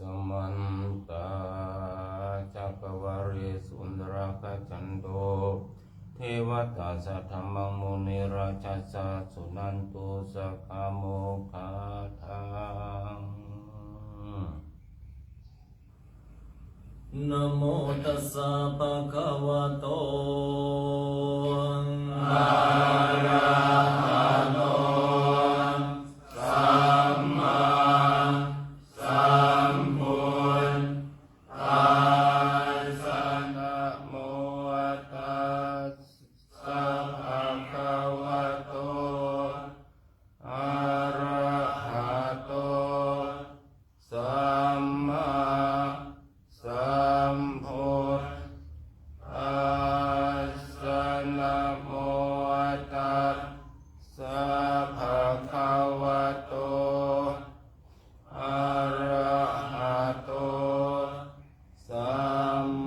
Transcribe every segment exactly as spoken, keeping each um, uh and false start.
Samantā cakkavāḷesu atrāgacchanto devatā, saddhammaṃ munirājassa suṇantu saggamokkhadaṃ. Namo tassa bhagavato arahato sammāsambuddhassa. Namo tassa bhagavato arahato sammāsambuddhassa. Namo tassa bhagavato arahato sammāsambuddhassa.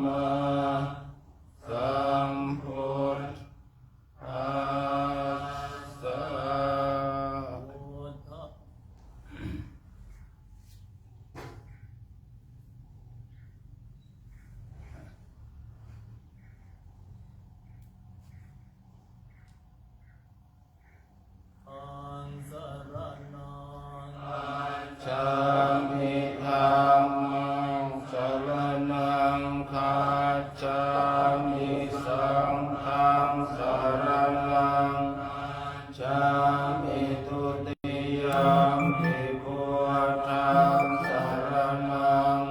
Saraṇaṃ gacchāmi. Dhammaṃ saraṇaṃ gacchāmi. Saṅghaṃ saraṇaṃ gacchāmi. Dutiyampi buddhaṃ saraṇaṃ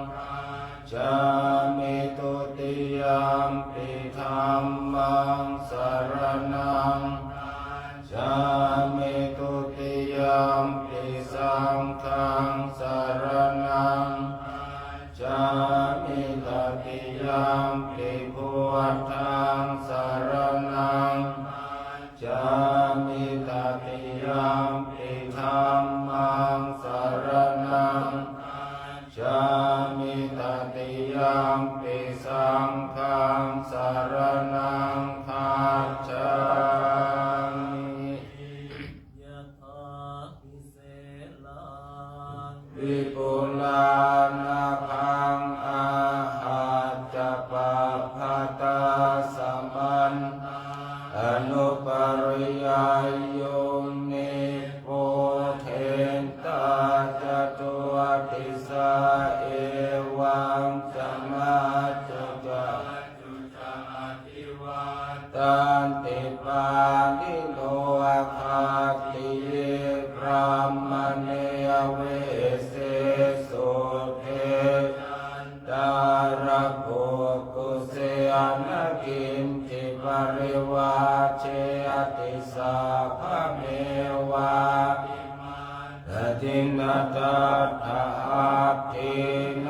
gacchāmi. Dutiyampi dhammaṃ saraṇaṃ gacchāmi. Dutiyampi saṅghaṃ saraṇaṃ gacchāmi. Tatiyampi buddhaṃ saraṇaṃ gacchāmi. Tatiyampi dhammaṃ saraṇaṃ gacchāmi. Tatiyampi saṅghaṃ saraṇaṃ gacchāmi. Yathāpi selaṃ vipulānabhaṃ āhacca pabbataṃ samantā anupariyaññuṃ nippothentā catudisā evaṃ camaccu ca vattanti pāṇino. Khattiye brāhmaṇe vese sudde candārabbhukuse na kiñci parivajjeti sabbameva dinnadaṭṭhahatthiṃ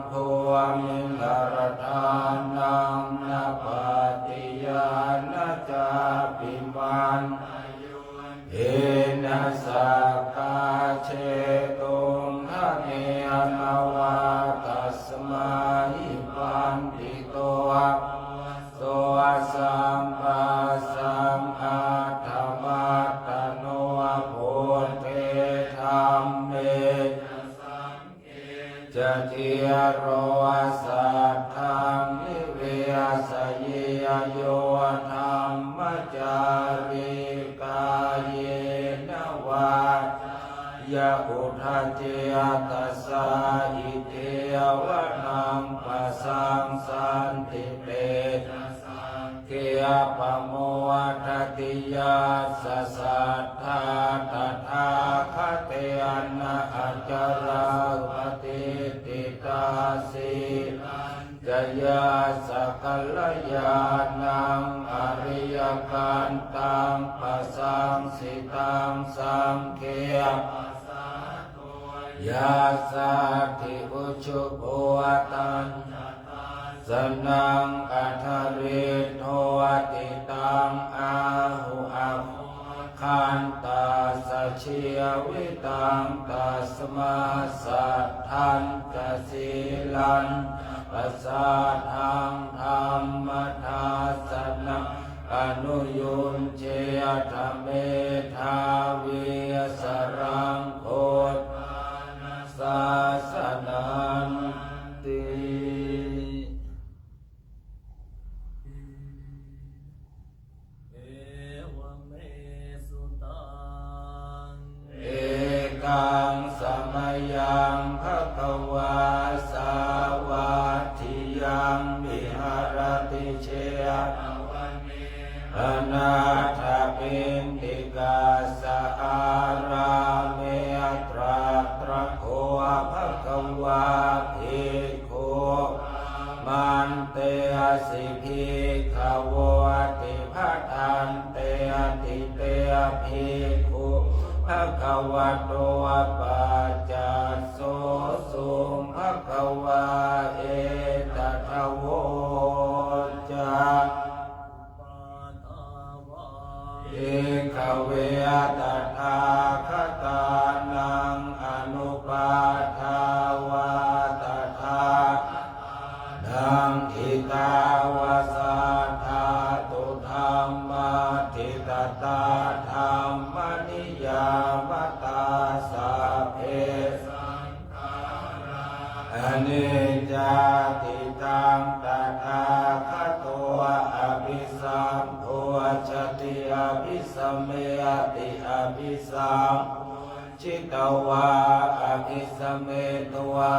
bhūmiṃ nalāṭānaṃ na pattiyā na cāpi maṇḍayu hīnasakkhā jetuṃ dhanena vā. Tasmā hi paṇḍito so sambhāsaṃ atthamattano buddhe dhamme ca saṅghe ca dhīro saddhaṃ nivesayi yo dhammacārī kāyena vācāya uda cetasā idheva naṃ pasaṃ santi te ca saṅghe pamodati. Yassa satthā tathāgatena ācarā patiṭṭhitā sīlañca yassa kalyāṇaṃ ariyakantaṃ pasaṃsitaṃ saṅghe pasā yassatthi ujubho tañca dassanaṃ adaliddoti taṃ āhu abbhokantassa jīvitaṃ. Tasmā saddhañca sīlañca pasādaṃ dhammadassanam anuyuñjeta medhāvī saraṃ buddhāna sāsanā. Anti. Evaṃ me sutaṃ. Ekaṃ samayaṃ bhagavā sāvatthiyaṃ viharati jetavane anāthapiṇḍikassa ārāme. Tatra kho bhagavā bhikkhū āmantesi bhikkhavoti. Bhadanteti te bhikkhū bhagavato paccassosuṃ. Bhagavā etadavoca. Bhikkhave tathāgatānaṃ anupādā vā tathāgatānaṃ ṭhitāva sā dhātu dhammā ṭhitatā dhammaniyāmatā sabbe saṅ aniccāti. Taṃ tathāgato abhisambujjhati abhisameti abhisambujjhitvā abhisametvā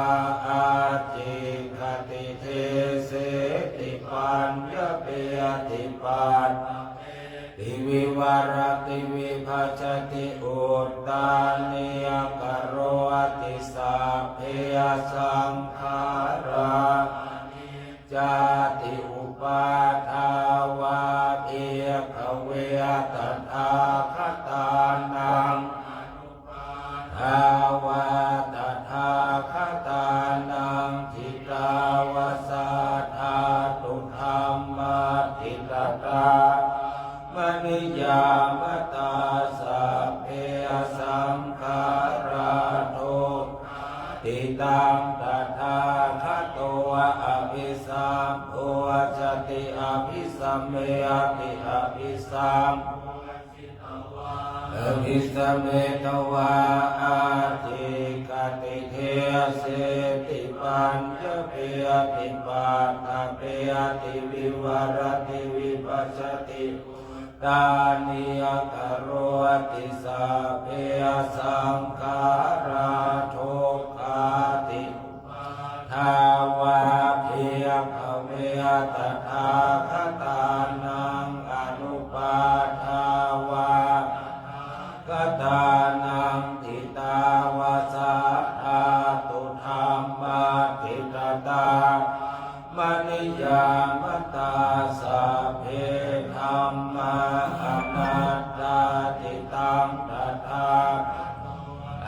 ācikkhati deseti paññapeti paṭṭhapeti vivarati vibhajati uttānīkaroti sabbe saṅkhārā aniccāti. Upādā vā bhikkhave tathāgatānaṃ anupādā vā tathāgatānaṃ ṭhitāva sā dhātu dhammā ṭhitatā dhammaniyāmatā sabbe saṅkhārā dukkhāti. Taṃ tathāgato abhisambujjhati abhisameti abhisambujjhitvā abhisametvā ācikkhati deseti paññapeti paṭṭhapeti vivarati vibhajati uttānīkaroti sabbe saṅkhārā dukkhāti. Upādā vā bhikkhave tathāgatānaṃ anupādā vā tathāgatānaṃ ṭhitāva sā dhātu dhammā ṭhitatā dhammaniyāmatā sabbe dhammā anattāti. Taṃ tathāgato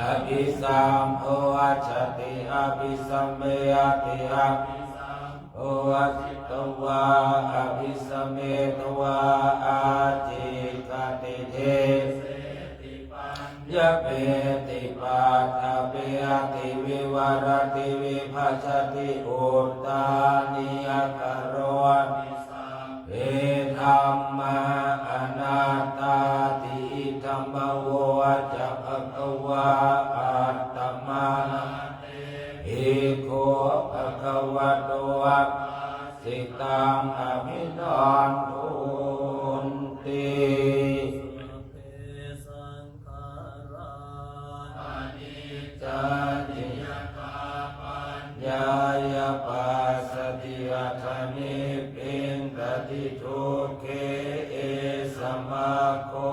abhisambujjhati abhisameti abhisambujjhitvā abhisametvā ācikkhati deseti paññapeti paṭṭhapeti vivarati vibhajati uttānīkaroti sabbe dhammā anattāti. Idamavoca bhagavā. Attamanā te bhikkhū bhagavato bhāsitaṃ abhinandunti. Sabbe saṅkhārā aniccāti. Yadā paññāya passati aṭṭha nibbindati dukkhe, esa maggo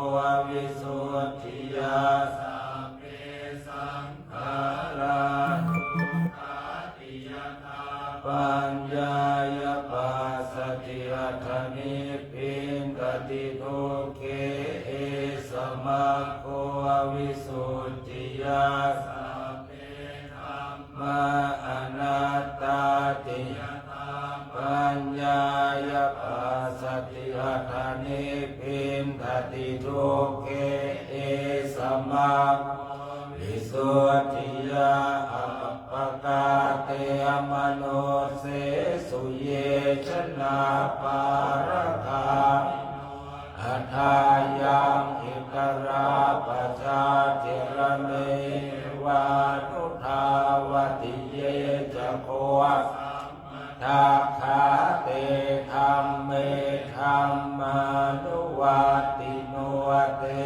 visuddhiyā. Sabbe saṅkhārā dukkhāti. Yadā paññāya passati aṭṭha nibbindati dukkhe, esa maggo visuddhiyā. Sabbe dhammā anattāti. Yadā paññāya passati aṭṭha nibbindati dukkhe, esa maggo visuddhiyā. Appakā te manussesu ye janā pāragā athāyaṃ itarā pajātirameyevānudhāvati ye Te dhamme dhammānuvattino, te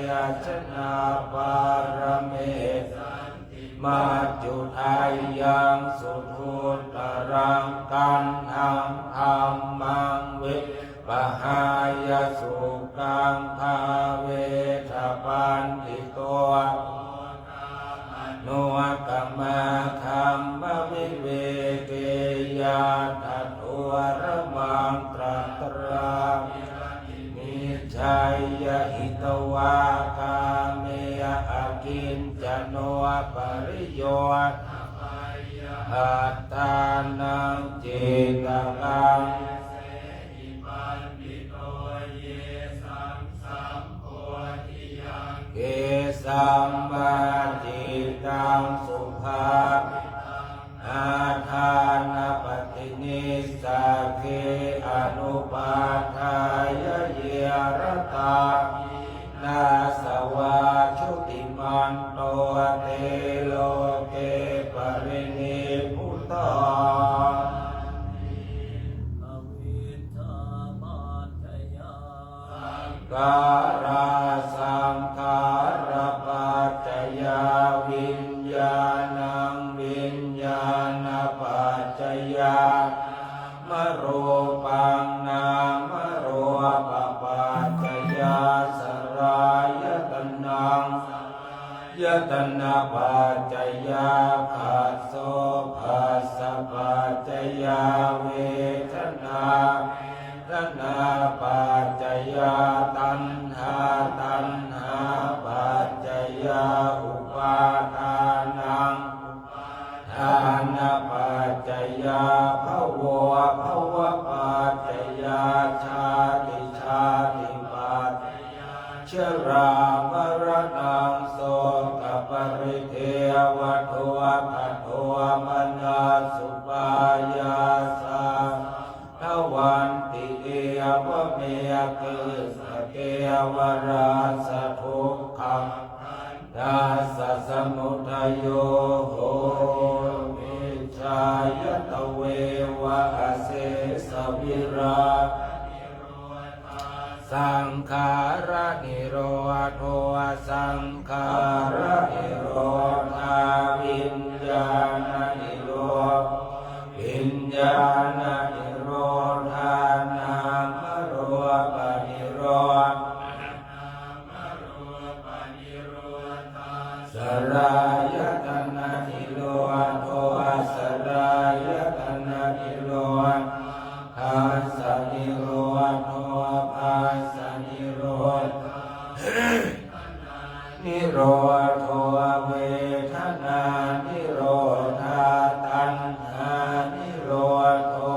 janapārame santi maccudheyyaṃ suduttaraṃ. Kaṇhaṃ dhammaṃ vippahāya sukhaṃ bhāveta paṇḍito, anukamā dhammaviveke yathādharamaṃ tatrābhinijjheyya hitvā kāme akiñcano pariyodapeyya attānaṃ cittaṃ ke sammā cittaṃ subhāvitaṃ ādānapaṭinissagge anupādāya ye ratā vīnāsavā jutimanto te loke parinibbutā. Saṅkhārā saṅkhārapaccayā viññāṇaṃ viññāṇapaccayā nāmarūpaṃ nāmarūpapaccayā saḷāyatanaṃ saḷāyatanapaccayā phasso phassapaccayā vedanā vedanāpaccayā taṇhā taṇhāpaccayā upādānaṃ upādānapaccayā bhavo bhavapaccayā jāti jātipaccayā jarāmaraṇaṃ sokaparidevadukkhadomanassupāyāsā bhavanti. Evameva kevalassa dukkhakkhandhassa samudayo hoti, avijjāya tveva asesavirāganirodho saṅkhāranirodho saṅkhāranirodhā viññāṇanirodho viññāṇanirodhā nāmarūpanirodho nāmarūpanirodhā saḷāyatananirodho saḷāyatananirodhā phassanirodho phassanirodhā nirodho vedanānirodhā taṇhānirodho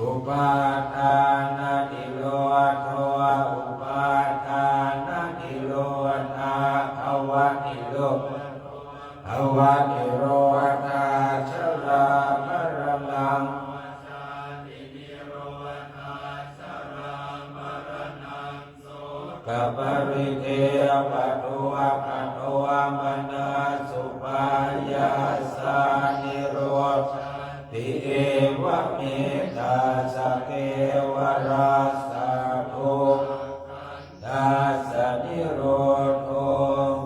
upādānanirodho upādānanirodhā bhavanirodho bhavanirodhā jarāmaraṇaṃ sokaparidevadukkhadomanassupāyāsā niruddhati. Evameva tassa kevalassa dukkhakkhandhassa nirodho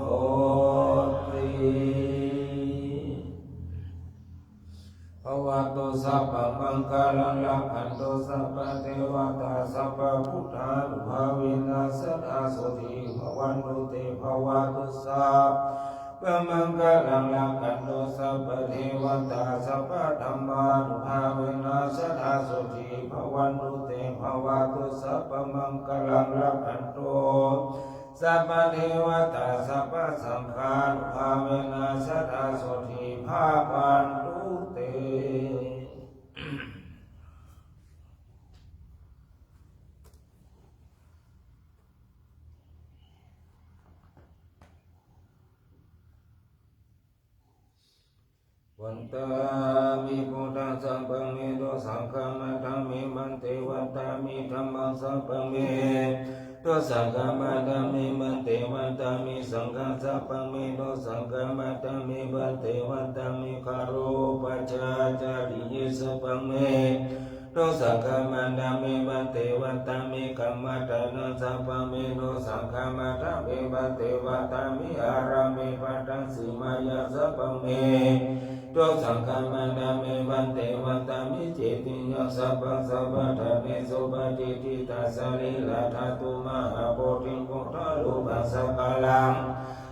hoti. Bhavatu sabbamaṅgalaṃ rakkhantu sabbadevatā sabbabuddhānubhāvena sadā sotthī bhavantu te. Bhavatu sabbamaṅgalaṃ rakkhantu sabbadevatā sabbadhammānubhāvena sadā sotthī bhavantu te. Bhavatu sabbamaṅgalaṃ rakkhantu sabbadevatā sabbasaṅghānubhāvena sadā sotthī bhavantu te. Vandāmi buddhaṃ sabbaṃ me dosaṃ khamatha me bhante. Vandāmi dhammaṃ sabbaṃ me dosaṃ khamatha me bhante. Vandāmi saṅghaṃ sabbaṃ me dosaṃ khamatha me bhante. Vandāmi gārūpaja cāriye sabbaṃ me dosā khamatha me bhante. Vandāmi kammaṭṭhānaṃ sabbaṃ me dosā khamatha me bhante. Vandāmi ārāme paṭhañsimāya sabbaṃ me dosā khamatha me bhante. Vandāmi cetiyaṃ sabbaṃ sabbaṭṭhānesu patiṭṭhitā sarīradhātu mahābodhiṃ buddharūpaṃ sakalaṃ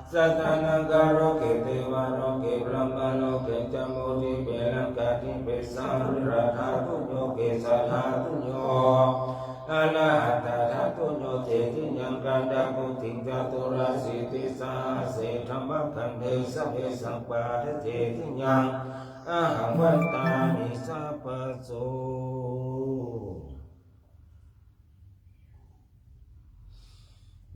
satanagaloke devaloke brahmaloke ca mudī pelanka dīpe sarīradhātuyo kesādhātuyo anattādhātuyo cetiyaṃ kandakuṭiṃ caturāsītisahassi dhammakkhandhe sabbesaṃ paṭicetiyaṃ ahaṃ vandāmi sabbaso.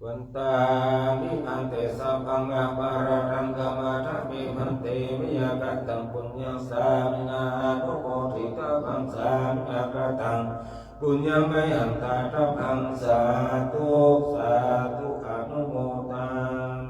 Vandāmi bhante sabbaṃ aparādhaṃ khamatha me bhante. Mayā kataṃ puññaṃ sāminā anumoditabbaṃ, sāminā kataṃ puññaṃ mayhaṃ dātabbaṃ. Sādhu sādhu anumodāmi.